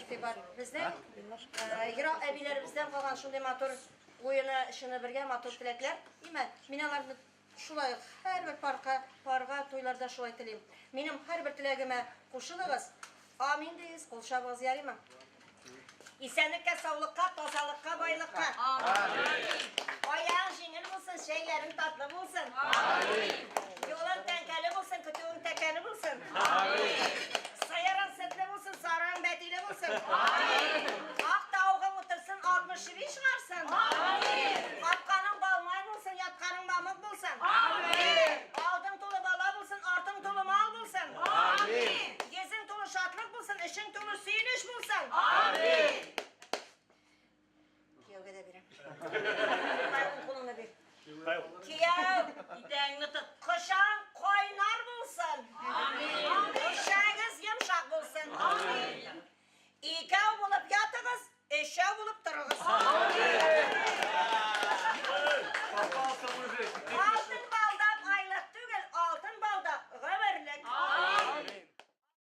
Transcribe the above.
игътибар. Безнең ерак әбиләребездән калган шундый матур уены, чыны бергә матур теләкләр. Имә, мин аларны шулай ук һәрбер парка, парга, туйларда шулай телим. Минем һәрбер теләгемә кушылыгыз. Амин дигез, кул чабыгыз, ярыймы? Исәнлеккә, саулыкка, тазалыкка, байлыкка. Амин. Аяң җиңел булсын, чәйләрең татлы булсын. Амин. Юлың тәңкәле булсын, көтүең тәкәле булсын. Амин. Сыерың сөтле булсын, сарыгың бәтиле булсын. Амин. Ак тавыгың утырсын, 65 чыгарсын. Амин. Капканың балмай булсын, ятканың мамык булсын. Амин. Алдың тулы бала булсын, артың тулы мал булсын. Амин. Йөзең тулы шатлык булсын, эчең тулы сөенеч булсын. Амин. Кияүгә дә бирәм. Кай кулыңны бир. Кияү, итәгеңне тот. Кошаң кайнар булсын. Амин. Түшәгез йомшак булсын. Амин. Икәү булып ятыгыз, өчәү булып